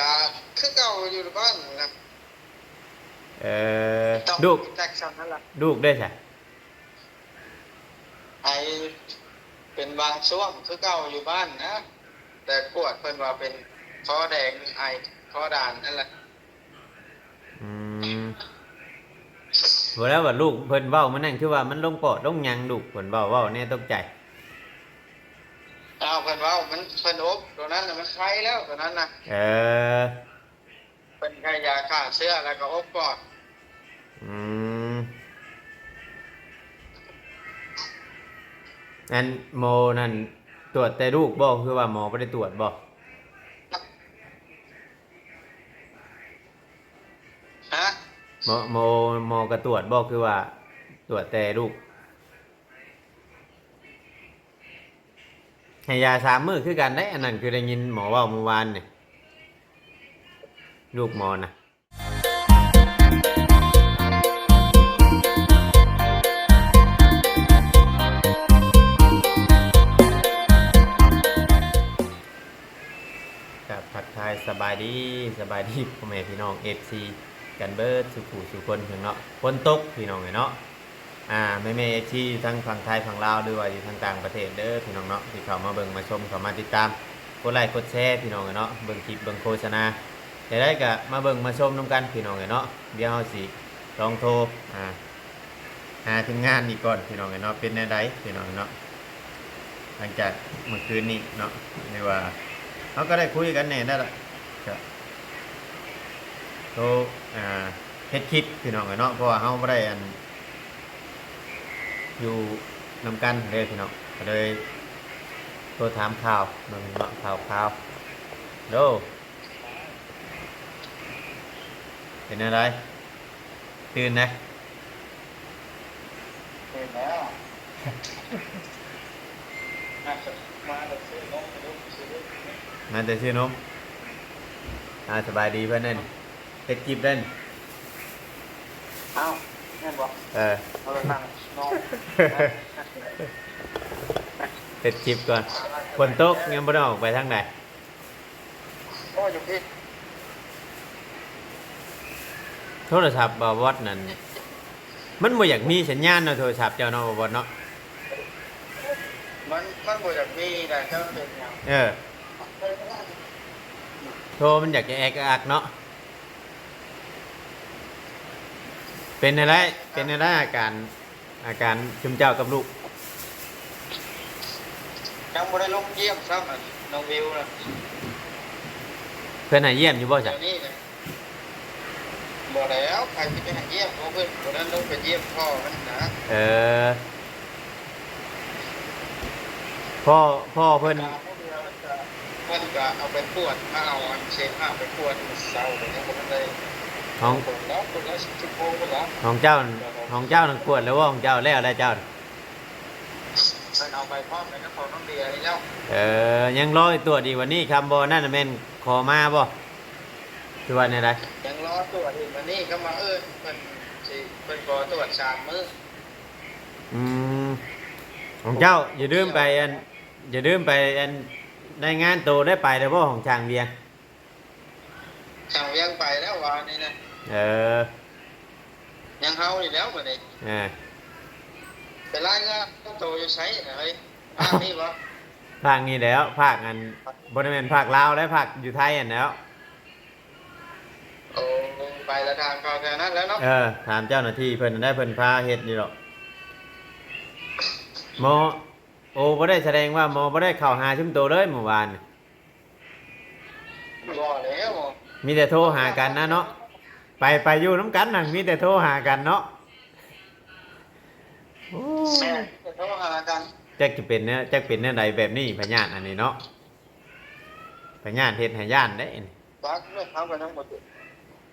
ກໍຄືເກົ່າຢູ່ບ້ານນະ. ເອີ ລູກ ແຕກຊ້ຳນັ້ນລະ. ລູກເດ້ຊະ? ໄອເປັນບາງຊ່ວງຄືເກົ່າຢູ່ບ້ານນະ, ແຕ່ກວດເພິ່ນວ່າເປັນຄໍແດງ ໄອຄໍດ່ານນັ້ນແຫຼະ. ອືມ ບໍ່ແລ້ວວ່າລູກເພິ່ນເວົ້າມື້ນັ້ນ ຄືວ່າມັນລົງປອດລົງຫຍັງ ລູກເພິ່ນເວົ້າ ເວົ້າແນວຕົກໃຈ. ອ້າວ ເພິ່ນເວົ້າ ມັນ ເພິ່ນອົບໂຕນັ້ນນະ ມັນໄຄແລ້ວໂຕນັ້ນນະ. ເອີ ເພິ່ນໃຫ້ຢາຂ້າເຊື້ອ ແລ້ວກໍອົບປອດ. ອືມ ອັນໝໍນັ້ນ ຕວດແຕ່ລູກບໍ່ ຄືວ່າໝໍບໍ່ໄດ້ຕວດບໍ່? ຮະ? ໝໍ ໝໍ ໝໍກໍຕວດບໍ່ ຄືວ່າຕວດແຕ່ລູກ? ໃຫ້ຢາສາມມື້ຄືກັນເດ້. ອັນນັ້ນຄືໄດ້ຍິນໝໍເວົ້າມື້ວານນີ້ ລູກໝໍນະ. ກະທັກທາຍສະບາຍດີ ສະບາຍດີພໍ່ແມ່ພີ່ນ້ອງເອັຟຊີກັນເບິດສູ່ຜູ້ສູ່ຄົນເນາະ. ຝົນຕົກພີ່ນ້ອງເອີຍເນາະ. ອ່າ ແມ່ໆ ເອັຟຊີ ຢູ່ທາງຝັ່ງໄທຝັ່ງລາວ ຫຼືວ່າຢູ່ທາງຕ່າງປະເທດເດີພີ່ນ້ອງເນາະ ທີ່ເຂົ້າມາເບິ່ງມາຊົມ ເຂົ້າມາຕິດຕາມ ກົດໄລ້ກົດແຊພີ່ນ້ອງເນາະ ເບິ່ງຄລິບເບິ່ງໂຄສະນາ ຈັ່ງໃດກໍມາເບິ່ງມາຊົມນຳກັນພີ່ນ້ອງເນາະ. ດຽວເຮົາຊິລອງໂທ ອ່າ ຫາທີມງານອີກກ່ອນພີ່ນ້ອງເນາະ ເປັນແນວໃດພີ່ນ້ອງເນາະ. ຫຼັງຈາກມື້ຄືນນີ້ເນາະ ຫຼືວ່າເຮົາກໍໄດ້ຄຸຍກັນແດ່ແລ້ວລະ ກໍໂທ ອ່າ ເຮັດຄລິບພີ່ນ້ອງເນາະ ເພາະວ່າເຮົາບໍ່ໄດ້ອັນ ຢູ່ນຳກັນເດ້ພີ່ນ້ອງ ກໍເລີຍໂທຖາມຂ່າວເນາະ ຂ່າວໆ. ໂດ ເປັນແນວໃດ? ຕື່ນນະ? ຕື່ນແລ້ວ ມາແຕ່ຊື້ນົມ ມາແຕ່ຊື້ນົມ. ອ່າ ສະບາຍດີເພິ່ນນັ້ນ ເຮັດຄລິບເດ້. ອ້າວ ແມ່ນບໍ່? ເອີ ເອົາລະນັ່ງນອນ ເຮັດຄລິບກ່ອນ. ຝົນຕົກ ຍັງບໍ່ໄດ້ອອກໄປທາງໃດ. ໂອ້ ຢູ່ພີ້ ໂທລະສັບບ່າວບອດນັ້ນ ມັນບໍ່ຢາກມີສັນຍານເນາະ ໂທລະສັບເຈົ້າເນາະ ບ່າວບອດເນາະ. ມັນ ມັນບໍ່ຢາກມີນະ ຈັກເປັນຫຍັງ. ເອີ ໂທມັນຢາກຈະແອກອັກເນາະ. ເປັນແນວໃດ ເປັນແນວໃດອາການ ອາການຊຸມເຈົ້າກັບລູກ? ຍັງບໍ່ໄດ້ລົງຢ້ຽມຊ້ຳ ອັນນ້ອງວິວນະ. ເພິ່ນໃຫ້ຢ້ຽມຢູ່ບໍ່ຊະ? ດຽວນີ້ນະ ບໍ່ແລ້ວ ໃຜຊິໄປໃຫ້ຢ້ຽມ ເພາະເພິ່ນບໍ່ທັນລົງໄປຢ້ຽມພໍ່ມັນນະ. ເອີ ພໍ່ ພໍ່ເພິ່ນ ເພິ່ນກໍເອົາໄປກວດ ມາເອົາອັນເສມຫະໄປກວດມື້ເຊົ້າ ແຕ່ຍັງບໍ່ທັນໄດ້ ຂອງ ກວດແລ້ວ ກວດແລ້ວສິບໂມງພຸ້ນລະ. ຂອງເຈົ້າ ຂອງເຈົ້ານັ້ນກວດແລ້ວບໍ່? ຂອງເຈົ້າແລ້ວ ແລ້ວເຈົ້າ ເພິ່ນເອົາໄປພ້ອມກັນກັບຂອງນ້ອງເດຍນີ້ແລ້ວ. ເອີ ຍັງລໍຕວດອີກ ວັນນີ້ຄຳບໍ່ນັ້ນແມ່ນຂໍມາບໍ່ ຫຼືວ່າແນວໃດ? ຍັງລໍຕວດອີກ ວັນນີ້ກໍມາເອີ້ນເພິ່ນ ຊິ ເພິ່ນຂໍຕວດສາມມື້. ອືມ ຂອງເຈົ້າຢ່າລືມໄປອັນ ຢ່າລືມໄປອັນ ລາຍງານໂຕໄດ້ ໄປແລ້ວບໍ່ຂອງຊ່າງວຽງ? ຊ່າງວຽງໄປແລ້ວວານນີ້ນະ. ເອີ ຍັງເຮົານີ້ແລ້ວບັດນີ້. ເອີ ໄປລາຍງານໂຕຢູ່ໃສນະເຮີ້ຍ? ພາກນີ້ບໍ່? ພາກນີ້ແຫຼ້ວ ພາກອັນ ບໍ່ໄດ້ແມ່ນພາກລາວແລ້ວ ພາກຢູ່ໄທຫັ້ນແຫຼ້ວ. ໂອ້ ໄປລະຖາມເຂົາແຖວນັ້ນແຫຼ້ວເນາະ. ເອີ ຖາມເຈົ້າໜ້າທີ່ເພິ່ນໄດ້ ເພິ່ນພາເຮັດຢູ່ດອກ. ໝໍ ໂອ້ ບໍ່ໄດ້ ສະແດງວ່າໝໍບໍ່ໄດ້ເຂົ້າຫາຊຸມໂຕເລີຍມື້ວານນີ້. ບໍ່ແລ້ວ ມີແຕ່ໂທຫາກັນນະເນາະ. ໄປ ໄປຢູ່ນຳກັນນະ ມີແຕ່ໂທຫາກັນເນາະ. ໂອ້ ແມ່ນ ແຕ່ໂທຫາກັນ. ຈັກຈະເປັນແນວ ຈັກເປັນແນວໃດແບບນີ້ ພະຍາດອັນນີ້ເນາະ. ພະຍາດເຮັດໃຫ້ຢ້ານເດ້. ຈັກ ເຮົາກໍຍັງບໍ່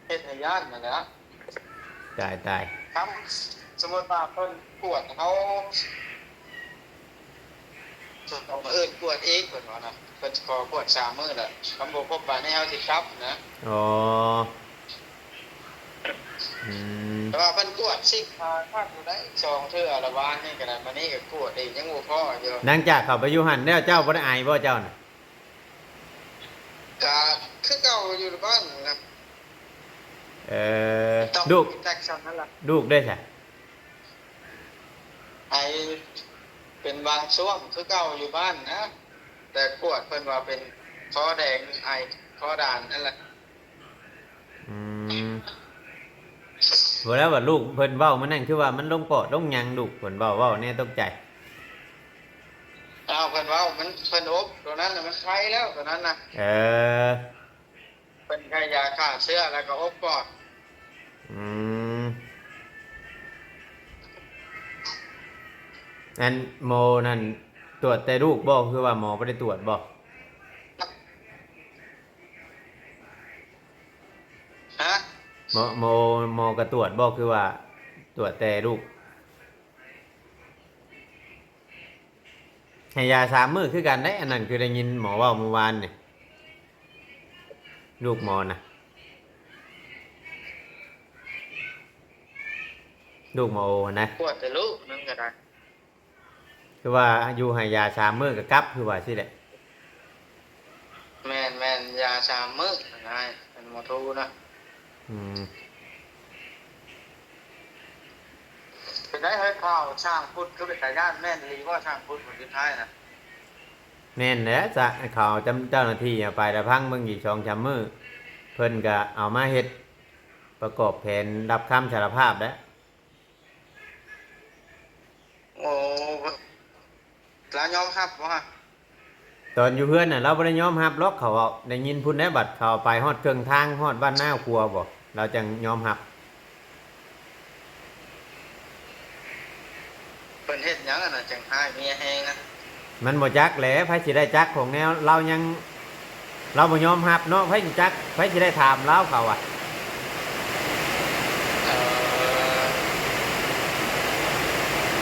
ເຮັດໃຫ້ຢ້ານນັ້ນແຫຼະ. ຕາຍ ຕາຍ. ຄັນສົມມຸດວ່າເພິ່ນກວດເຮົາ ເພິ່ນເອົາມາເອີ້ນກວດເອງ ເພິ່ນວ່ານະ. ເພິ່ນຂໍກວດສາມມື້ແລ້ວ ຄັນບໍ່ຄົບບາດນີ້ເຮົາຊິກັບນະ. ອໍ ອືມ ແຕ່ວ່າເພິ່ນກວດສິບຫ້າຄັ້ງຢູ່ໄດ໋ ສອງເທື່ອລະ ວານນີ້ກໍໄດ້ ມື້ນີ້ກໍກວດອີກ ຍັງບໍ່ພໍຢູ່. ຫຼັງຈາກເຂົ້າໄປຢູ່ຫັ້ນແລ້ວ ເຈົ້າບໍ່ໄດ້ໄອບໍ່ເຈົ້ານະ? ກະ ຄືເກົ່າ ຢູ່ບ້ານນະ. ເອີ ລູກ ແຕກຊ້ຳນັ້ນລະ. ລູກເດ້ຊະ? ໄອເປັນບາງຊ່ວງຄືເກົ່າຢູ່ບ້ານນະ, ແຕ່ກວດເພິ່ນວ່າເປັນຄໍແດງ ໄອຄໍດານນັ້ນແຫຼະ. ອືມ ບໍ່ແລ້ວວ່າລູກເພິ່ນເວົ້າມື້ນັ້ນ ຄືວ່າມັນລົງປອດລົງຫຍັງ ລູກເພິ່ນເວົ້າ ເວົ້າແນວຕົກໃຈ. ອ້າວ ເພິ່ນເວົ້າ ມັນ ເພິ່ນອົບໂຕນັ້ນນະ ມັນໄຄແລ້ວໂຕນັ້ນນະ. ເອີ ເພິ່ນໃຫ້ຢາຂ້າເຊື້ອ ແລ້ວກໍອົບປອດ. ອືມ ອັນໝໍນັ້ນ ຕວດແຕ່ລູກບໍ່ ຄືວ່າໝໍບໍ່ໄດ້ຕວດບໍ່? ຮະ? ໝໍ ໝໍ ໝໍກໍຕວດບໍ່ ຄືວ່າຕວດແຕ່ລູກ? ໃຫ້ຢາສາມມື້ຄືກັນເດ້. ອັນນັ້ນຄືໄດ້ຍິນໝໍເວົ້າມື້ວານນີ້ ລູກໝໍນະ ລູກໝໍໂອນະ. ກວດແຕ່ລູກໜຶ່ງກໍໄດ້ ຄືວ່າຢູ່ໃຫ້ຢາສາມມື້ກໍກັບ ຄືວ່າຊີ້ແຫຼະ. ແມ່ນໆ ຢາສາມມື້ນະ ເປັນໝໍທູນະ. ອືມ ເປັນໄດເຮີ້ຍ ຂ່າວຊ່າງພຸດຄືເປັນຕາຢ້ານ ແມ່ນອີ່ຫຼີບໍ່ ຊ່າງພຸດຄົນສຸດທ້າຍນະ? ແມ່ນແຫຼະ ຈະ ເຂົາຈຳ ເຈົ້າໜ້າທີ່ເອົາໄປລະ ພັງເບິ່ງອີກສອງສາມມື້ ເພິ່ນກະເອົາມາເຮັດປະກອບແຜນຮັບຄຳສາລະພາບແຫຼະ. ໂອ້ ລາວຍອມຮັບບໍ່ຮະ? ຕອນຢູ່ເຮືອນນະ ລາວບໍ່ໄດ້ຍອມຮັບຫຼອກ ເຂົາເວົ້າ ໄດ້ຍິນພຸ້ນແຫຼະ. ບັດເຂົາໄປຮອດເຄິ່ງທາງ ຮອດບ້ານນາຂົວບໍ່ ລາວຈັ່ງຍອມຮັບ. ເພິ່ນເຮັດຫຍັງຫັ້ນນະ ຈັ່ງຮ້າຍເມຍແຮງນະ? ມັນບໍ່ຈັກແຫຼະ ໃຜຊິໄດ້ຈັກຂອງແນວ ລາວຍັງ ລາວບໍ່ຍອມຮັບເນາະ ໃຜຊິຈັກ ໃຜຊິໄດ້ຖາມລາວ ເຂົາວ່າ. ເອີ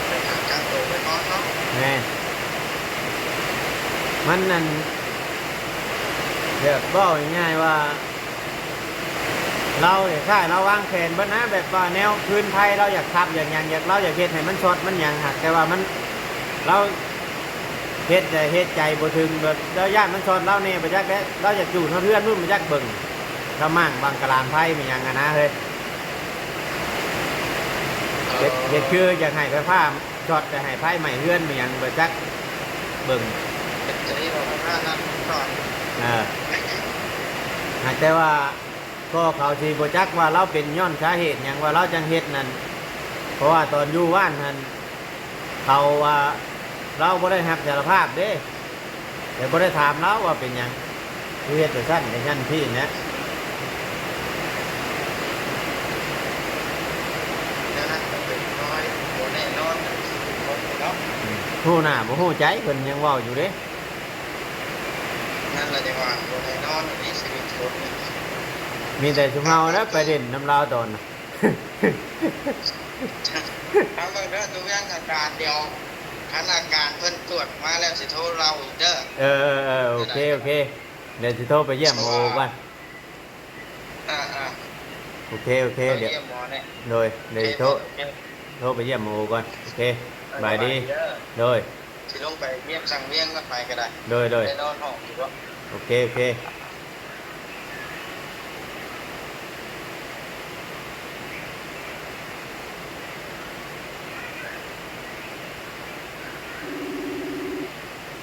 ໄປຫາທາງໂຕໄປກ່ອນເນາະ. ແມ່ນ ມັນນັ້ນ ແບບເວົ້າງ່າຍໆວ່າ ລາວນີ້ຄ້າຍລາວວາງແຜນເບິດນະ ແບບວ່າແນວພື້ນໄພລາວຢາກທັບ ຢາກຫຍັງ ຢາກ ລາວຢາກເຮັດໃຫ້ມັນຊັອດມັນຫຍັງຫັ້ນ ແຕ່ວ່າມັນ ລາວ ເຮັດແຕ່ເຮັດໃຈບໍ່ເຖິງ ແບບລາວຢ້ານມັນຊອດລາວແດ່ບໍ່ຈັກແຫຼະ ລາວຢາກຢູ່ນອກເຮືອນພຸ້ນບໍ່ຈັກ ເບິ່ງລະໝ່າງບັງກະລານໄຟແມ່ນຫຍັງຫັ້ນນະເຮີ້ຍ. ເຮັດ ເຮັດຄືຢາກໃຫ້ໄຟຟ້າຊອດ ຢາກໃຫ້ໄຟໄໝ້ເຮືອນແມ່ນຫຍັງບໍ່ຈັກ ເບິ່ງ ເອີ ຫາກແຕ່ວ່າ ກໍເຂົາຊິບໍ່ຈັກວ່າລາວເປັນຍ້ອນສາເຫດຫຍັງວ່າລາວຈັ່ງເຮັດນັ້ນ ເພາະວ່າຕອນຢູ່ບ້ານຫັ້ນ ເຂົາວ່າລາວບໍ່ໄດ້ຮັບສາລະພາບເດ້ ແຕ່ບໍ່ໄດ້ຖາມລາວວ່າເປັນຫຍັງ ຄືເຮັດຈັ່ງຊັ້ນຈັ່ງຊັ້ນຊີ້ນະ. ແນວນັ້ນກໍເປັນນ້ອຍ ບໍ່ແນ່ນອນໃນຊີວິດຄົນເນາະ. ອືມ ຮູ້ໜ້າບໍ່ຮູ້ໃຈ ເພິ່ນຍັງເວົ້າຢູ່ເດ້. ນັ້ນລະ ຈັ່ງວ່າບໍ່ແນ່ນອນໃນຊີວິດຄົນນີ້. ມີແຕ່ຊຸມເຮົາແຫຼະໄປຫຼິ້ນນຳລາວຕອນ ເອົາເບິ່ງເດີ ຕົວຢ່າງອາການ ດຽວຄັນອາການເພິ່ນກວດມາແລ້ວຊິໂທເລົ່າອີກເດີ. ເອີ ເອີ ເອີ ໂອເຄ ໂອເຄ ດຽວຊິໂທໄປຢ້ຽມໝໍກ່ອນ. ອ່າໆ ໂອເຄ ໂອເຄ ດຽວ ໂດຍ ດຽວຊິໂທ ໂທໄປຢ້ຽມໝໍກ່ອນ. ໂອເຄ ສະບາຍດີ. ໂດຍ ຊິລົງໄປຢ້ຽມສັງວຽງກັນ ໄປກໍໄດ້. ໂດຍ ໂດຍ ໄດ້ນອນຫ້ອງຢູ່ບໍ່? ໂອເຄ ໂອເຄ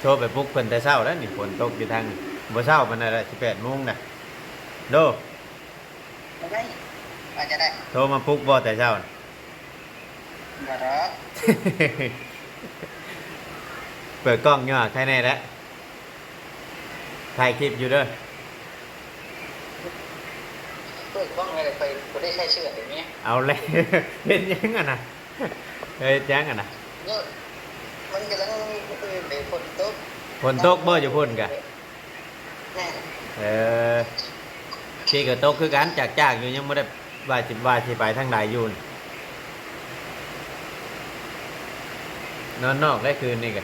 ໂທໄປປຸກເພິ່ນແຕ່ເຊົ້າແລ້ວນີ້ ຝົນຕົກຢູ່ທາງນີ້ ບໍ່ເຊົ້າປານໃດລະ ສິບແປດໂມງນະ. ໂດ ໂທມາປຸກບໍ່ແຕ່ເຊົ້າ? ບໍ່ດອກ ເປີດກ້ອງຢູ່ຫາໃຄແນ່ແຫຼະ ຖ່າຍຄລິບຢູ່ເດີ. ເປີດກ້ອງໄດ້ ຂ້ອຍບໍ່ໄດ້ໃສ່ເສື້ອຕົວນີ້. ເອົາແລ້ວ ເຮັດຫຍັງຫັ້ນນະ? ເຮັດຫຍັງຫັ້ນນະ? ມັນກຳລັງ ເອີ ຝົນຕົກ ຝົນຕົກບໍ່ຢູ່ພຸ້ນກະ? ແມ່ນ ເອີ ທີ່ກໍຕົກຄືກັນ ຈາກໆຢູ່ ຍັງບໍ່ໄດ້ວ່າຊິ ວ່າຊິໄປທາງໃດຢູ່ນີ້. ນອນນອກໄດ້ຄືນນີ້ກະ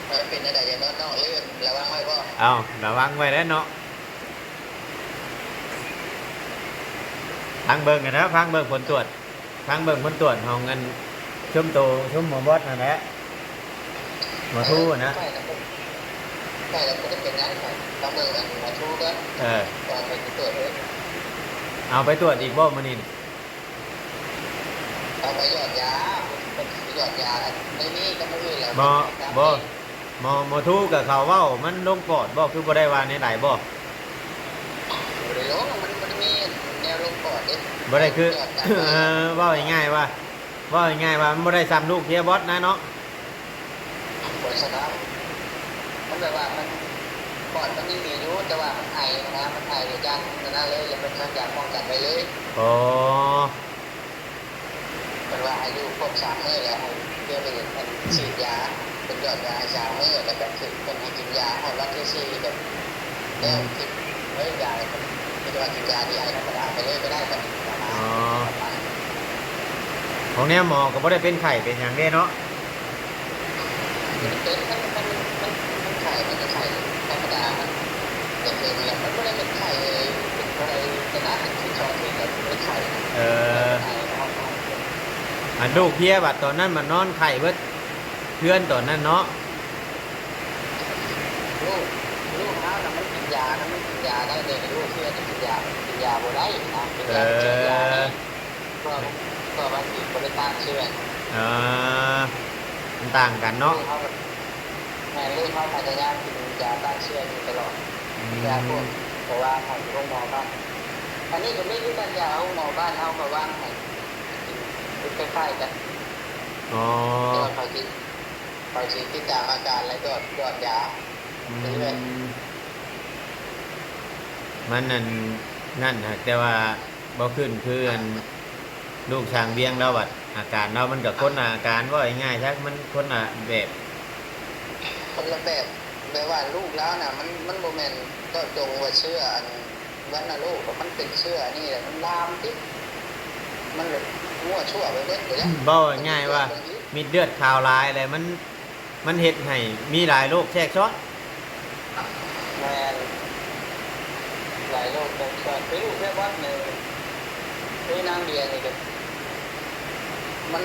ເອີ ເປັນແນວໃດ ຢ່ານອນນອກເລີຍ ລະວັງໄວ້ບໍ່? ເອົ້າ ລະວັງໄວ້ແລ້ວເນາະ. ຟັງເບິ່ງຫັ້ນນະ ຟັງເບິ່ງຜົນກວດ ຟັງເບິ່ງຜົນກວດຂອງອັນ ຊຸມໂຕ ຊຸມໝໍບອດຫັ້ນແຫຼະ. ໝໍທູນະ ຂ້ອຍນະ ຂ້ອຍນະບໍ່ໄດ້ເປັນຫຍັງ ຂ້ອຍມາເບິ່ງອັນໝໍທູເບິ່ງ ເອີ ກ່ອນຂ້ອຍຊິຕວດເບິ່ງ. ເອົາໄປຕວດອີກບໍ່ມື້ນີ້? ເອົາໄປຢອດຢາ ຢອດຢາ ອັນນີ້ກັບມື້ອື່ນແລ້ວ ບໍ່ ບໍ່ ໝໍ ໝໍທູກະເຂົາເວົ້າມັນລົງປອດບໍ່? ຄືບໍ່ໄດ້ວ່າແນວໃດບໍ່? ບໍ່ໄດ້ລົງ ມັນບໍ່ໄດ້ມີແນວລົງປອດເດ້ ບໍ່ໄດ້ຄື ຢອດຢາ ເອີ ເວົ້າງ່າຍໆວ່າ ເວົ້າງ່າຍໆວ່າມັນບໍ່ໄດ້ຊ່ຳລູກເພຍບອດນະເນາະ. ບໍ່ສະບາຍ ມັນແບບວ່າມັນ ປອດມັນຍັງດີຢູ່ ແຕ່ວ່າມັນໄອນະ ມັນໄອແລ້ວຢ້ານອັນນັ້ນເລີຍ ແລ້ວເພິ່ນສັກຢາປ້ອງກັນໄວ້ເລີຍ. ອໍ ເພິ່ນວ່າໃຫ້ຢູ່ຄົບສາມມື້ແລ້ວ ໃຫ້ເພື່ອໄປອັນ ສີດຢາ ເພິ່ນຢອດຢາໃຫ້ສາມມື້ ແລ້ວກໍຖືກເພິ່ນໃຫ້ກິນຢາຮອດວັນທີສີ່ ແລ້ວ ແລ້ວ ອືມ ທີ່ເລີຍຢາ ເພິ່ນວ່າກິນຢາທີ່ໄອທຳມະດາໄປເລີຍກໍໄດ້ ບັດນີ້ປະມານ ອໍ ຂອງແນວໝໍກໍບໍ່ໄດ້ເປັນໄຂ້ເປັນຫຍັງເດ້ເນາະ? ມັນເປັນ ມັນ ມັນ ມັນ ມັນໄຂ້ ມັນກໍໄຂ້ທຳມະດາ ມັນເປັນເອງແຫຼະ ມັນບໍ່ໄດ້ເປັນໄຂ້ເປັນບໍ່ໄດ້ ແຕ່ນະ ເປັນທິດສອງທິດແລ້ວມັນໄດ້ໄຂ້. ເອີ ອັນລູກເພຍບັດຕອນນັ້ນມັນນອນໄຂ້ເບິດເຮືອນຕອນນັ້ນເນາະ. ລູກ ລູກເຮົານະມັນກິນຢານະ ມັນກິນຢາໄດ້ເດ້ ລູກເພຍນີ້ກິນຢາ ກິນຢາບໍ່ໄດ້ນະ ກິນຢາ ເອີ ເຈັບຢາໄດ້. ກໍ ກໍບາງທີບໍ່ໄດ້ຕ້ານເຊື້ອ. ເອີ ມັນຕ່າງກັນເນາະ. ລູກເຮົາ ແມ່ນ ລູກເຮົາພະຍາຍາມກິນຢາຕ້ານເຊື້ອຢູ່ຕະຫຼອດ. ອືມ ຢາພວກ ເພາະວ່າຂອງໂຮງໝໍບ້ານ ອັນນີ້ກໍມີຄືກັນ ຢາໂຮງໝໍບ້ານເຮົາກໍວາງໃຫ້ກິນ ຄືຄ້າຍໆກັນ. ອໍ ແຕ່ວ່າເຂົາຊິ ເຂົາຊິຕິດຕາມອາການ ແລະ ກະຢອດຢາ ອືມ ເລື້ອຍໆ. ມັນນັ້ນ ນັ້ນຫາກແຕ່ວ່າບໍ່ຂຶ້ນຄືອັນລູກຊ່າງວຽງລາວ ອາການລາວມັນກໍຄົນລະອາການ ເວົ້າງ່າຍໆຊະ ມັນຄົນລະແບບ ຄົນລະແບບ ແບບວ່າລູກລາວນະ ມັນ ມັນບໍ່ແມ່ນເຈາະຈົງວ່າເຊື້ອອັນວັນນະໂລກ ມັນເປັນເຊື້ອອັນນີ້ແຫຼະ ມັນລາມຕິດ ມັນແບບມົ້ວຊົ່ວໄປເບິດ. ເວົ້າງ່າຍໆວ່າ ມິດເລືອດຂາວຫຼາຍແລ້ວມັນ ມັນເຮັດໃຫ້ມີຫຼາຍໂລກແຊກຊ້ອນ. ແມ່ນ ຫຼາຍໂລກແຊກຊ້ອນ ຄືລູກແມ່ບອດນີ້ ຄືນາງເດຍນີ້ກໍ ມັນ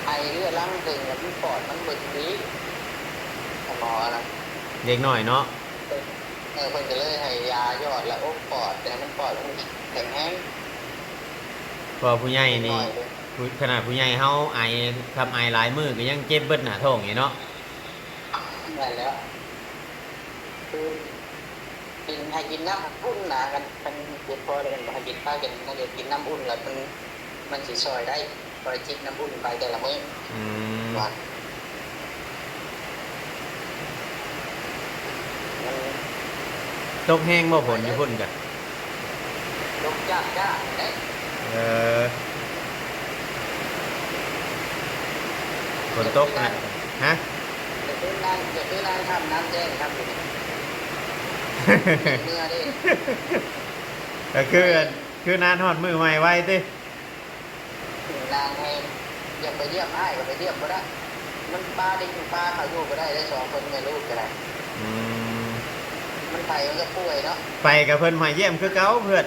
ໄອເຮືອລັງເຖິງ ແລ້ວມັນປອດມັນບໍ່ດີ ໝໍນະ ເດັກນ້ອຍເນາະ. ເອີ ເພິ່ນກໍເລີຍໃຫ້ຢາຢອດ ແລ້ວອົບປອດ ໃຫ້ມັນປອດມັນແຂງແຮງ. ເພາະວ່າຜູ້ໃຫຍ່ນີ້ ເດັກນ້ອຍເດ້ ຜູ້ ຂະໜາດຜູ້ໃຫຍ່ເຮົາໄອ ຄຳໄອຫຼາຍມື້ກໍຍັງເຈັບເບິດໜ້າທ້ອງນີ້ເນາະ. ແມ່ນແລ້ວ ຄືກິນ ໃຫ້ກິນນ້ຳອຸ່ນນະ ຄັນ ຄັນເຈັບຄໍແລ້ວ ໃຫ້ກິນ ພາກັນໃຫ້ກິນນ້ຳອຸ່ນ ແລ້ວມັນ ມັນຊິຊ່ອຍໄດ້ ຄ່ອຍຈິບນ້ຳອຸ່ນໄປແຕ່ລະມື້. ອືມ ວ່າ ມັນ ຕົກແຮງບໍ່ຝົນຢູ່ພຸ້ນກະ? ຕົກຈາກໆເດ້. ເອີ ຝົນຕົກນະ ຮະ? ຈະຄືນານ ຈະຄືນານຄ່ຳນານແຈ້ງຄັບຢູ່ນີ້ ເມື່ອເດ້ ກໍຄື ຄືນານຮອດມື້ໃໝ່ໄວຕິ? ນານແຮງ ຢາກໄປຢ້ຽມອ້າຍກໍໄປຢ້ຽມບໍ່ໄດ້ ມັນປາດິນປາເຂົາຢູ່ບໍ່ໄດ້ເດ້ ສອງຄົນແມ່ລູກກໍໄດ້. ອືມ ມັນໄປມັນກໍປ່ວຍເນາະ ໄປກໍເພິ່ນມາຢ້ຽມຄືເກົ່າເພື່ອນ.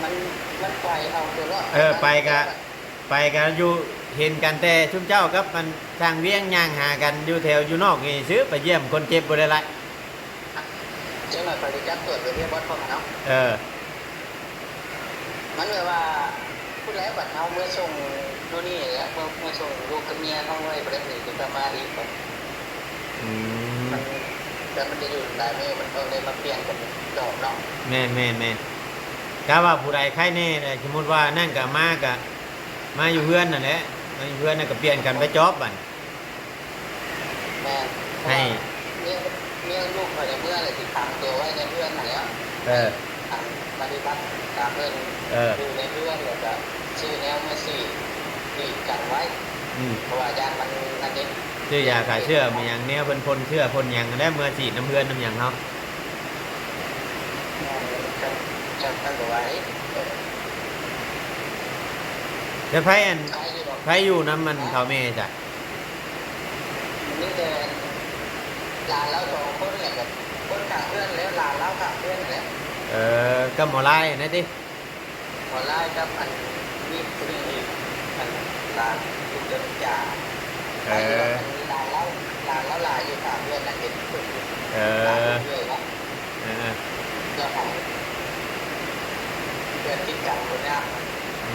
ມັນ ມັນໄປເອົາຕົວລອດ ເອີ ໄປກະ ໄປກະຢູ່ ເຫັນກັນແຕ່ຊຸມເຈົ້າກັບອັນຊ່າງວຽງຍ່າງຫາກັນຢູ່ແຖວຢູ່ນອກນີ້ຊື່ ໄປຢ້ຽມຄົນເຈັບບໍ່ໄດ້ຫຼາຍ. ຈັກໜ້ອຍຂ້ອຍຊິຈັບຕົວໄປເຮັດບອດພ້ອມເນາະ. ເອີ ມັນແບບວ່າ ພຸ້ນແຫຼະ ບັດເຮົາເມືອສົ່ງໂນ່ນນີ້ແຫຼະ ເມືອ ເມືອສົ່ງລູກກັບເມຍເຮົາໄວ້ ບໍ່ໄດ້ມີຄືກັບມາອີກ. ອືມ ມັນ ແຕ່ມັນຈະຢູ່ຫຼາຍມື້ ມັນຕ້ອງໄດ້ມາປ່ຽນກັນດອກເນາະ. ແມ່ນໆໆ ກະວ່າຜູ້ໃດໄຄແນ່ແຫຼະ ສົມມຸດວ່ານັ້ນກະມາ ກະມາຢູ່ເຮືອນຫັ້ນແຫຼະ ມາຢູ່ເຮືອນແລ້ວກະປ່ຽນກັນໄປຈອບບັດ. ແມ່ນ ໃຫ້ ເພາະວ່າເມຍ ເມຍລູກຂ້ອຍເມືອແລ້ວ ຊິຂັງຕົວໄວ້ໃນເຮືອນຫັ້ນແຫຼະ. ເອີ ອັນປະຕິບັດຕາມເພິ່ນ ເອີ ຢູ່ໃນເຮືອນ ແລ້ວກະຊື້ແນວມາສີດ ສີດກັນໄວ້. ອືມ ເພາະວ່າຢ້ານມັນນັ້ນເດ້ ຊື້ຢາຂ້າເຊື້ອ ມີຫຍັງແນວເພິ່ນພົ່ນເຊື້ອພົ່ນຫຍັງຫັ້ນແຫຼະ ເມືອສີດນຳເຮືອນນຳຫຍັງເຮົາ. ແມ່ນ ຈັກ ຈັກນັ້ນກໍວ່າອີກ. ແລ້ວໃຜອັນ ໃຜຢູ່ນຳມັນເຖົ້າແມ່ຊະ? ມີແຕ່ຫຼານລາວສອງຄົນແຫຼະ ກັບຄົນຂ້າງເຮືອນແຫຼະ ຫຼານລາວຂ້າງເຮືອນແຫຼະ. ເອີ ກັບໝໍລາຍຫັ້ນນະຕິ? ໝໍລາຍກັບອັນ ມີຜູ້ໜຶ່ງອີກ ອັນຫຼານຜູ້ເຈົ້າຈາ. ເອີ ມີຫຼານລາວ ລາວຫຼາຍຢູ່ ສາມເດືອນນະ ເຫັນເພິ່ນຢູ່ ເອີ ເອີ ເອີ ເຮືອນຕິດກັນພຸ້ນນະ ອື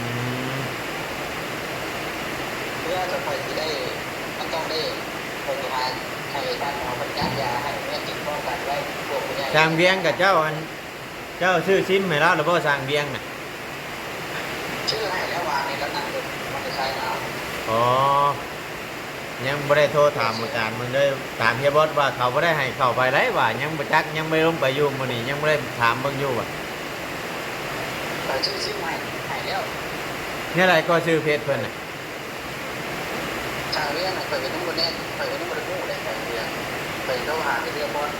ມ ເພື່ອຈະຄ່ອຍຊິໄດ້ ມັນຕ້ອງໄດ້ ຂ້ອຍຊິຫາໃຫ້ທ່ານເອົາໄປຈັດຢາໃຫ້ເມືອກິນພ້ອມກັນໄວ້ ພວກຜູ້ໃຫຍ່ ທາງວຽງກັບເຈົ້າ ອັນ ເຈົ້າຊື້ຊິມໃຫ້ລາວແລ້ວບໍ່ ຊ່າງວຽງນະ? ຊື້ໃຫ້ແລ້ວ ວານນີ້ລາວນັ່ງລົດມໍເຕີໄຊມາເອົາ. ອໍ ຍັງບໍ່ໄດ້ໂທຖາມອາຈານເບິ່ງເດີ ຖາມເຮຍບອດວ່າເຂົາບໍ່ໄດ້ໃຫ້ເຂົ້າໄປໃດວ່າ ຍັງບໍ່ຈັກ ຍັງບໍ່ໄດ້ລົງໄປຢູ່ມື້ນີ້ ຍັງບໍ່ໄດ້ຖາມເບິ່ງຢູ່ວ່າ ຂ້ອຍຊື້ຊິມໃຫ້ ໃຫ້ແລ້ວ. ແນວໃດກໍຊື່ເພຈເພິ່ນນະ? ຊ່າງວຽງນະ ຂ້ອຍກໍຍັງບໍ່ແນ່ ຂ້ອຍກໍຍັງບໍ່ໄດ້ຮູ້ເດ້ ຊ່າງວຽງ ຂ້ອຍໂທຫາແຕ່ເຮຍບອດ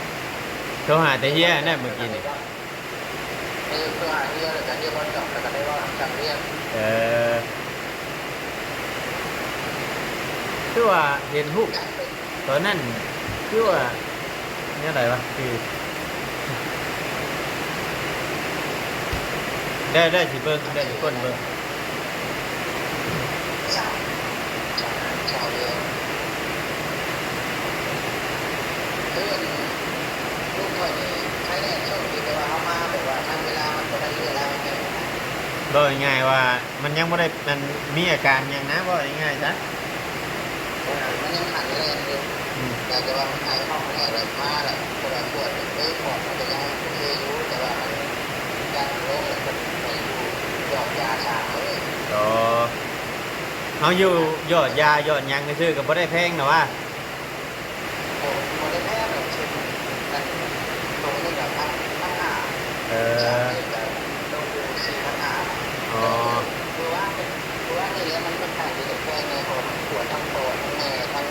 ໂທຫາແຕ່ເຮຍນັ້ນເມື່ອກີ້ນີ້. ເອີ ຄືຫາເຮືອ ແລ້ວກະເຮືອບໍ່ຈອດ ແລ້ວກະໄດ້ເວົ້ານຳຊ່າງວຽງ. ເອີ ຄືວ່າເຫັນຮູບຕອນນັ້ນ ຄືວ່າແນວໃດວະ ຄື ໄດ້ ໄດ້ຊິເບິ່ງ ໄດ້ຊິຄົ້ນເບິ່ງ. ຊາວເດືອນ ຄືອັນລູກຂ້ອຍນີ້ໄຄແນ່ ໂຊກດີແຕ່ວ່າເຮົາມາແບບວ່າທັນເວລາ ມັນບໍ່ໄດ້ເວລາແມ່ນ ເວົ້າງ່າຍໆວ່າມັນຍັງບໍ່ໄດ້ ອັນ ມີອາການຫຍັງນະ ເວົ້າງ່າຍໆຊະ ເອີ ມັນຍັງຫັນແລ່ນຢູ່ ອືມ ແຕ່ ແຕ່ວ່າມັນໄອຮອກແລ້ວ ແລ້ວມາແລ້ວ ແຕ່ວ່າກວດເບິ່ງເລີຍ ປອດມັນກໍຍັງໂອເຄຢູ່ ແຕ່ວ່າມັນ ຢ້ານມັນລົງ ແລ້ວເພິ່ນໃຫ້ຢູ່ ຢອດຢາສາມມື້. ອໍ ເຮົາຢູ່ຢອດຢາຢອດຫຍັງຊື່ໆ ກໍບໍ່ໄດ້ແພງດອກຫວາ. ໂອ້ ບໍ່ໄດ້ແພງດອກ ເຊັ່ນ ອັນ ໂຕໜຶ່ງກໍພັນ ພັນຫ້າ ເອີ ສາມເດືອນກໍຕົກຢູ່ສີ່ພັນຫ້າ. ອໍ ແຕ່ວ່າມື້ວານ ມື້ວານນີ້ແຫຼະ ມັນ ມັນຂ້ອນຂ້າງທີ່ຈະແພງແດ່ ເພາະວ່າມັນກວດທັງປອດ ທັງແມ່ ທັງ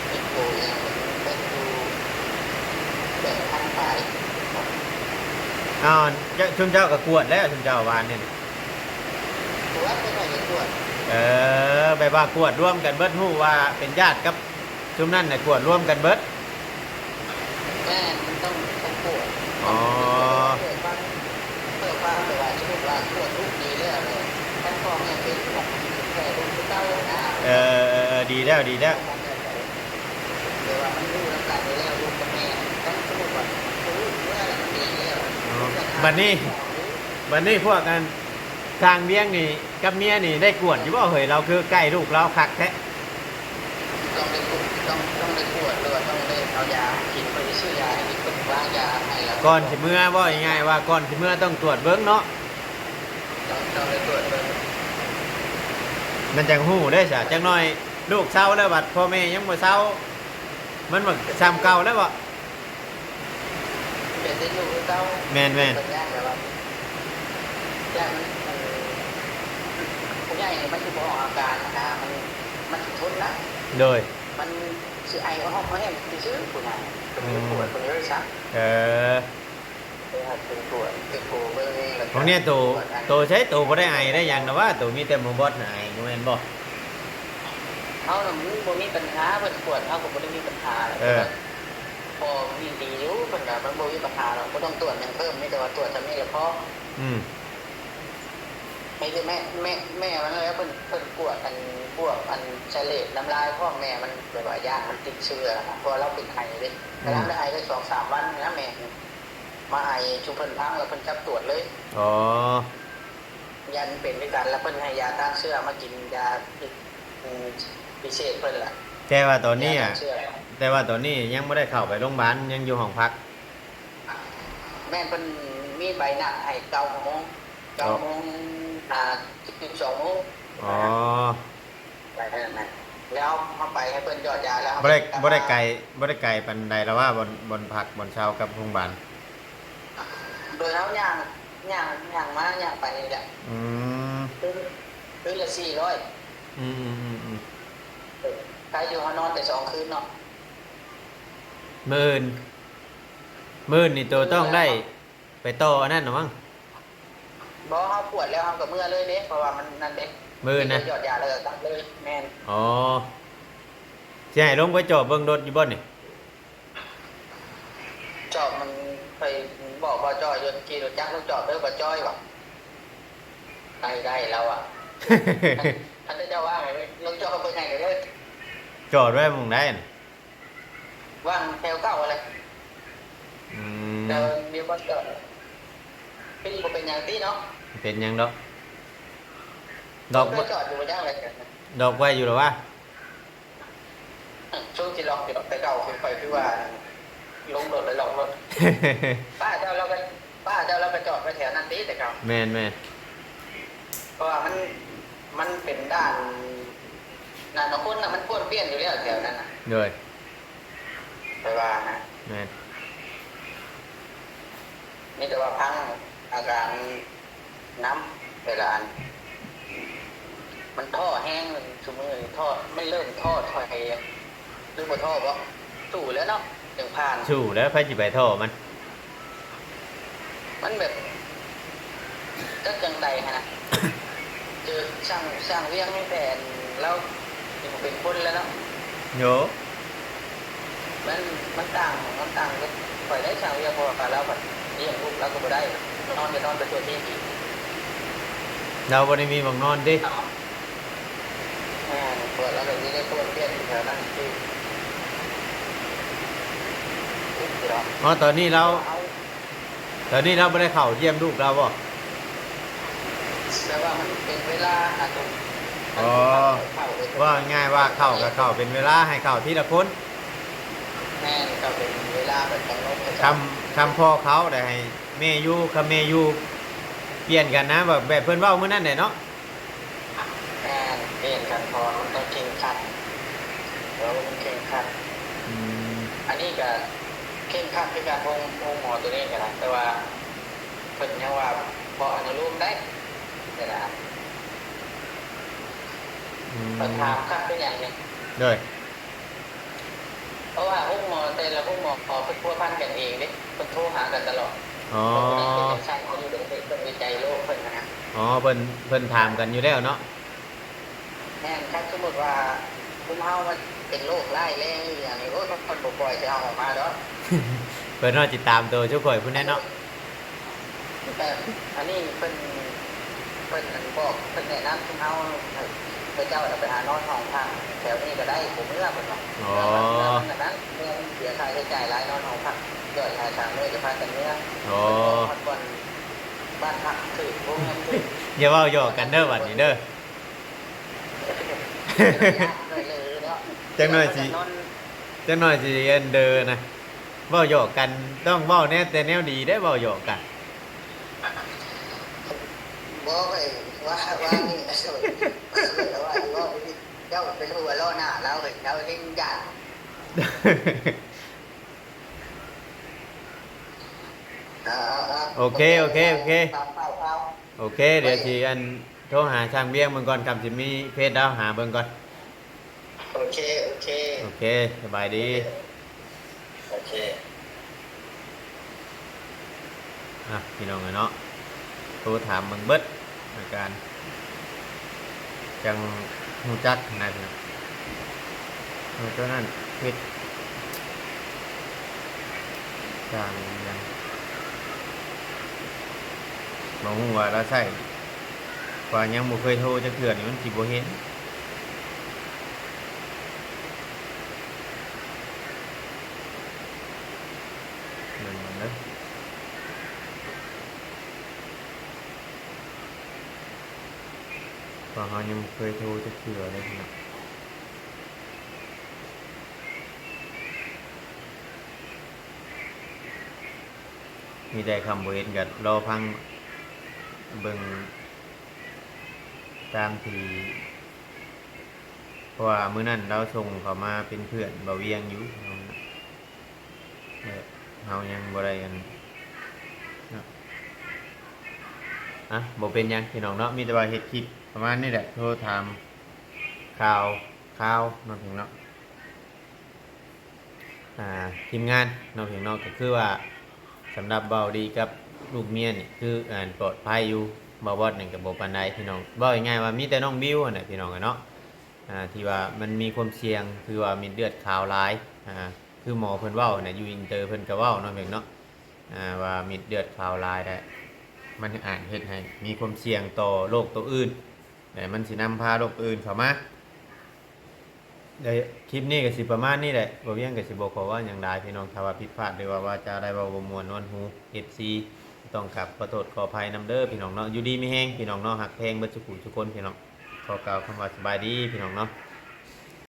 ເອັກໂກຫຍັງ ມັນເບິດຢູ່ແປດພັນປາຍ. ອ້າວ ເຈົ້າ ຊຸມເຈົ້າກໍກວດແລ້ວ ຊຸມເຈົ້າວານນີ້. ກວດ ເພິ່ນໃຫ້ໄປກວດ. ເອີ ແບບວ່າກວດລວມກັນເບິດ ຮູ້ວ່າເປັນຍາດກັບຊຸມນັ້ນນະ ກວດລວມກັນເບິດ. ແມ່ນ ມັນຕ້ອງ ຕ້ອງກວດ. ອໍ ເພື່ອຄວາມ ເພື່ອຄວາມແບບວ່າ ສົມມຸດວ່າກວດລູກດີແລ້ວ ຄັນພໍ່ແມ່ເປັນ ມັນແຜ່ລູກຄືເກົ່ານະ. ເອີ ເອີ ເອີ ດີແລ້ວ ດີແລ້ວ. ແຕ່ວ່າມັນຢູ່ນຳກັນຢູ່ແລ້ວ ລູກກັບແມ່ ຄັນສົມມຸດວ່າ ຄືລູກເມືອແລ້ວມັນດີແລ້ວ. ອໍ ບັດນີ້ ບັດນີ້ພວກອັນ ຊ່າງວຽງນີ້ກັບເມຍນີ້ໄດ້ກວດຢູ່ບໍ່ເຮີ້ຍ? ລາວຄືໃກ້ລູກລາວຄັກແທ້. ຕ້ອງໄດ້ກວດ ຕ້ອງ ຕ້ອງໄດ້ກວດ ຫຼືວ່າຕ້ອງໄດ້ເອົາຢາໃຫ້ກິນ ເພິ່ນຊິຊື້ຢາໃຫ້ກິນ ເພິ່ນວາງຢາໃຫ້ແລ້ວ. ກ່ອນຊິເມືອ ເວົ້າງ່າຍໆວ່າກ່ອນຊິເມືອຕ້ອງກວດເບິ່ງເນາະ. ຕ້ອງ ຕ້ອງໄດ້ກວດເບິ່ງ. ມັນຈັ່ງຮູ້ເດ້ຊະ ຈັກໜ້ອຍລູກເຊົາແລ້ວ ບັດພໍ່ແມ່ຍັງບໍ່ເຊົາ ມັນກໍສ່ຳເກົ່າແລ້ວເບາະ. ເປັນໄດ້ຢູ່ຄືເກົ່າ. ແມ່ນໆ. ເພິ່ນຢ້ານແບບວ່າ ຢ້ານມັນ ເອີ ຜູ້ໃຫຍ່ນີ້ມັນຊິບໍ່ອອກອາການນະ ມັນ ມັນຊິທົນນະ. ໂດຍ. ມັນຊິໄອຮອກແຮງຊື່ໆ ຜູ້ໃຫຍ່ ເພິ່ນຊິກວດເພິ່ນເລີຍຊະ. ເອີ. ເອີ ໃຫ້ເພິ່ນກວດ ເພິ່ນກວດເບິ່ງ ແລ້ວກໍ ຂອງນີ້ໂຕ ໂຕໃຊ້ໂຕບໍ່ໄດ້ໄອໄດ້ຫຍັງນະຫວາ ໂຕມີແຕ່ໝໍບອດນະໄອ ບໍ່ແມ່ນບໍ່? ເຮົານະມັນບໍ່ມີປັນຫາ ເພິ່ນກວດເຮົາກໍບໍ່ໄດ້ມີປັນຫາ. ເອີ. ພໍມີດີຢູ່ ເພິ່ນກໍ ມັນບໍ່ມີບັນຫາດອກ ບໍ່ຕ້ອງກວດຫຍັງເພີ່ມ ມີແຕ່ວ່າກວດສ່ຳນີ້ລະພໍ. ອືມ. ມີແຕ່ແມ່ ແມ່ ແມ່ມັນແຫຼະ ເພິ່ນ ເພິ່ນກວດອັນ ພວກອັນສະເລດນ້ຳລາຍພ້ອມ ແມ່ມັນແບບວ່າຢ້ານມັນຕິດເຊື້ອ ເພາະວ່າລາວເປັນໄອເດ້. ອືມ. ກຳລັງໄດ້ໄອໄດ້ສອງສາມວັນນີ້ນະ ແມ່ມາໄອສູ່ເພິ່ນຟັງ ແລ້ວເພິ່ນຈັບກວດເລີຍ. ອໍ. ຢ້ານເປັນຄືກັນ ແລ້ວເພິ່ນໃຫ້ຢາຕ້ານເຊື້ອມາກິນ ຢາ ອືມ ພິເສດເພິ່ນລະ. ແຕ່ວ່າຕອນນີ້ອະ ຢາຕ້ານເຊື້ອ ແຕ່ວ່າຕອນນີ້ຍັງບໍ່ໄດ້ເຂົ້າໄປໂຮງບານ ຍັງຢູ່ຫ້ອງພັກ. ແມ່ນ ເພິ່ນມີໃບນັດໃຫ້ເກົ້າໂມງ ເກົ້າໂມງ ຫາສິບສອງໂມງ. ອໍ. ໄປນັ້ນນະ ແລ້ວເຮົາໄປໃຫ້ເພິ່ນຢອດຢາ ແລ້ວເຮົາ ບໍ່ໄດ້ ໄປ ບໍ່ໄດ້ໄກ ບໍ່ໄດ້ໄກປານໃດລະຫວາ ບ່ອນ ບ່ອນພັກບ່ອນເຊົາກັບໂຮງບານ? ໂດຍເຮົາຍ່າງ ຍ່າງ ຍ່າງມາຍ່າງໄປນີ້ແຫຼະ. ອືມ. ຄືນ ຄືນລະສີ່ຮ້ອຍ. ອືມໆໆໆ. ເອີ ໄກຢູ່ ເຮົານອນແຕ່ສອງຄືນເນາະ. ມື້ອື່ນ ມື້ອື່ນນີ້ໂຕຕ້ອງໄດ້ ໄປຕໍ່ອັນນັ້ນລະມັ້ງ. ບໍ່ ເຮົາກວດແລ້ວເຮົາກໍເມືອເລີຍເດ້ ເພາະວ່າມັນນັ້ນເດ້. ມື້ອື່ນນະ ໄປຢອດຢາແລ້ວກໍກັບເລີຍ. ແມ່ນ. ອໍ. ຊິໃຫ້ລົງໄປເຈາະເບິ່ງລົດຢູ່ບໍ່ນີ້? ເຈາະມັນ ຂ້ອຍບອກບ່າວຈ້ອຍຢູ່ ຂີ່ລົດຈັກລົງຈອດເດີບ່າວຈ້ອຍວ່າ. ໄດ້ ໄດ້ລາວວ່າ. ຄັນ ຄັນເຈົ້າວ່າໃຫ້ລົງຈອດເບິ່ງໃຫ້ເດີ. ຈອດໄວ້ໝ່ອງໃດ? ວາງແຖວເກົ່າຫັ້ນແຫຼະ. ອືມ ແຕ່ວ່າມີບ່ອນຈອດ ເປັນ ບໍ່ເປັນຫຍັງຕິເນາະ. ເປັນຫຍັງດອກ ດອກ ເຄີຍຈອດຢູ່ບໍ່ຈັກແຫຼະ ດອກໄວ້ຢູ່ລະວະ. ຊ່ວງຊິລັອກຢູ່ດອກ ແຕ່ເກົ່າຄືຂ້ອຍຄືວ່າລົງລົດແລ້ວລັອກລົດ. ປ້າເຈົ້າລາວກໍ ປ້າເຈົ້າລາວກໍຈອດໄວ້ແຖວນັ້ນຕິແຕ່ເກົ່າ. ແມ່ນໆ ເພາະວ່າມັນ ມັນເປັນດ່ານ ດ່ານຂອງຄົນນະ ມັນປ້ວນປ່ຽນຢູ່ແລ້ວແຖວນັ້ນນະ. ໂດຍ ຂ້ອຍວ່ານະ. ແມ່ນ ມີແຕ່ວ່າພັງອາການນຳ ເວລາອັນ ມັນທໍ້ແຮງ ຊຸມື້ນີ້ທໍ້ ມັນເລີ່ມທໍ້ຖອຍ ຫຼືບໍ່ທໍ້ບໍ? ສູ້ແລ້ວເນາະ ຈັ່ງຜ່ານ. ສູ້ແລ້ວ ໃຜຊິໄປທໍ້ມັນ? ມັນແບບ ຈັກຈັ່ງໃດຫັ້ນນະ ເຈີຊ່າງ ຊ່າງວຽງແຕ່ລາວ ເປັນຄົນແລ້ວເນາະ. ໂຫ ມັນ ມັນຕ່າງ ມັນຕ່າງກັບຂ້ອຍໄດ໋ ຊ່າງວຽງ ເພາະວ່າລາວພັດລ້ຽງລູກລາວກໍບໍ່ໄດ້ ນອນກໍນອນໄປທົ່ວທີບອີກ. ລາວບໍ່ໄດ້ມີໝ່ອງນອນຕິ? ແມ່ນ ເພາະວ່າລາວກໍຊິໄດ້ປ້ວນປ່ຽນຢູ່ແຖວນັ້ນຄື ອໍ ຕອນນີ້ລາວ ຕອນນີ້ລາວບໍ່ໄດ້ເຂົ້າຢ້ຽມລູກລາວບໍ? ແຕ່ວ່າມັນເປັນເວລາ ອາ ອໍ ເຂົ້າ ເຂົ້າ ເຂົ້າ ເຂົ້າ ເຂົ້າ ເຂົ້າເປັນເວລາ ໃຫ້ເຂົ້າທີລະຄົນ. ແມ່ນ ເຂົ້າເປັນເວລາແບບກຳນົດໃຫ້ເຈົ້າ. ຄຳ ຄຳພໍ່ເຂົາໄດ້ໃຫ້ແມ່ຢູ່ ຄຳແມ່ຢູ່ປ່ຽນກັນນະ ແບບ ແບບເພິ່ນເວົ້າມື້ນັ້ນແຫຼະເນາະ. ແມ່ນ ປ່ຽນກັນ ເພາະວ່າມັນຕ້ອງເຄັ່ງຄັດ ເອີ ມັນເຄັ່ງຄັດ. ອືມ ອັນນີ້ກະເຄັ່ງຄັດຄືກັນ ໂຮງ ໂຮງໝໍໂຕນີ້ກະໄດ້ ແຕ່ວ່າເພິ່ນຍັງວ່າບໍ່ອະນຸໂລມໄດ້ ແຕ່ລະອັນ. ອືມ ເພິ່ນຖາມຄັກເປັນຫຍັງນີ້? ໂດຍ ເພາະວ່າໂຮງໝໍແຕ່ລະໂຮງໝໍເພິ່ນພົວພັນກັນເອງເດ້ ເພິ່ນໂທຫາກັນຕະຫຼອດ. ອໍ ເພິ່ນເປັນຈັ່ງຊັ້ນ ເພິ່ນຢູ່ເປັນ ເພິ່ນວິໄຈໂລກເພິ່ນນະ. ອໍ ເພິ່ນ ເພິ່ນຖາມກັນຢູ່ແລ້ວເນາະ. ແມ່ນ ຄັນສົມມຸດວ່າ ຄຸມເຮົາມັນເປັນໂລກຮ້າຍແຮງອີ່ຫຍັງນີ້ ໂອ້ຍ ເພິ່ນບໍ່ປ່ອຍໃຫ້ເຮົາອອກມາດອກ. ເພິ່ນຮອດຊິຕາມໂຕຊຸຂ້ອຍພຸ້ນແຫຼະເນາະ. ແມ່ນ ອັນນີ້ເພິ່ນ ເພິ່ນອັນບອກ ເພິ່ນແນະນຳຊຸມເຮົາ ເຂົາເຈົ້ານະໄປຫານອນຫ້ອງພັກແຖວນີ້ກໍໄດ້ ບໍ່ເມືອເພິ່ນວ່າ. ອໍ ເມືອມັນ ເມືອມັນອັນນັ້ນ ເມືອມັນເສຍຄ່າໃຊ້ຈ່າຍຫຼາຍ ນອນຫ້ອງພັກ ເຈົ້າຫາສາມມື້ກໍພາກັນເມືອ. ອໍ ເພິ່ນບອກຮອດບ່ອນບ້ານພັກຖືກ ໂຮງແຮມຖືກ. ຢ່າເວົ້າຫຍອກກັນເດີບັດນີ້ເດີ. ຈັກໜ້ອຍຊິ ຈັກໜ້ອຍຊິອັນເດີນະ ເວົ້າຫຍອກກັນ ຕ້ອງເວົ້າແນວແຕ່ແນວດີເດ້ ເວົ້າຫຍອກກັນ. ບໍ່ ຂ້ອຍວ່າ ວ່ານີ້ ເຈົ້າໄປຫົວເລາະໜ້າລາວ ເຈົ້າເຮັດຢ້ານ. ເອົາ ເອົາ ເອົາ ໂອເຄ ໂອເຄ ໂອເຄ ໂອເຄ ດຽວຊິອັນ ໂທຫາຊ່າງວຽງເບິ່ງກ່ອນ ຄຳຊິມີເຟສລາວ ຫາເບິ່ງກ່ອນ. ໂອເຄ ໂອເຄ ໂອເຄ ສະບາຍດີ. ໂອເຄ ອ່ະ ພີ່ນ້ອງເອີຍເນາະ ໂທຖາມເບິ່ງເບິດ ອາການ ຈັ່ງຮູ້ຈັກນະພີ່ນ້ອງ. ເອີ ຕົວນັ້ນເຮັດສ້າງຫຍັງ ບໍ່ຮູ້ວ່າລາວໃຊ້ ວ່າຍັງບໍ່ເຄີຍໂທຈັກເທື່ອນີ້ ມັນຊິບໍ່ເຫັນ. ເບິ່ງເບິ່ງເດີ ເພາະເຮົາຍັງບໍ່ເຄີຍໂທຈັກເທື່ອເດ້ພີ່ນ້ອງ. ມີແຕ່ຄຳບໍ່ເຫັນກໍລໍຟັງເບິ່ງຕາມທີ່ ເພາະວ່າມື້ນັ້ນລາວສົ່ງເຂົ້າມາເປັນເພື່ອນບ່າວວຽງຢູ່ ແລະ ເຮົາຍັງບໍ່ໄດ້ອັນ ເນາະ. ອ່ະ ບໍ່ເປັນຫຍັງພີ່ນ້ອງເນາະ ມີແຕ່ວ່າເຮັດຄລິບປະມານນີ້ແຫຼະ ໂທຖາມຂ່າວຄາວເນາະພີ່ນ້ອງເນາະ. ອ່າ ທີມງານເນາະພີ່ນ້ອງເນາະ ກໍຄືວ່າສຳລັບບ່າວດີກັບລູກເມຍນີ້ ຄື ອ່າ ປອດໄພຢູ່ ບ່າວບອດນີ້ກໍບໍ່ປານໃດພີ່ນ້ອງ. ເວົ້າງ່າຍໆວ່າມີແຕ່ນ້ອງບິວຫັ້ນແຫຼະພີ່ນ້ອງເນາະ ອ່າ ທີ່ວ່າມັນມີຄວາມສ່ຽງ ຄືວ່າເມັດເລືອດຂາວຫຼາຍ ອ່າ ຄືໝໍເພິ່ນເວົ້າຫັ້ນແຫຼະ ຢູ່ອິນເຕີເພິ່ນກໍເວົ້າເນາະພີ່ນ້ອງເນາະ ອ່າ ວ່າເມັດເລືອດຂາວຫຼາຍແລ້ວ ມັນອາດເຮັດໃຫ້ມີຄວາມສ່ຽງຕໍ່ໂລກໂຕອື່ນ ແລະ ມັນຊິນຳພາໂລກໂຕອື່ນເຂົ້າມາ. ໄດ້ ຄລິບນີ້ກໍຊິປະມານນີ້ແຫຼະ ບໍ່ວຽງກໍຊິບໍ່ຂໍເວົ້າຫຍັງຫຼາຍພີ່ນ້ອງ. ຖ້າວ່າຜິດພາດ ຫຼືວ່າວາຈາໃດເວົ້າບໍ່ມ່ວນນວນຫູ ເອັຟຊີ ຕ້ອງກາບຂໍໂທດຂໍອະໄພນຳເດີພີ່ນ້ອງເນາະ. ຢູ່ດີມີແຮງພີ່ນ້ອງເນາະ. ຮັກແພງເບິດສູ່ຜູ້ສູ່ຄົນພີ່ນ້ອງ. ຂໍກ່າວຄຳວ່າສະບາຍດີພີ່ນ້ອງເນາະ.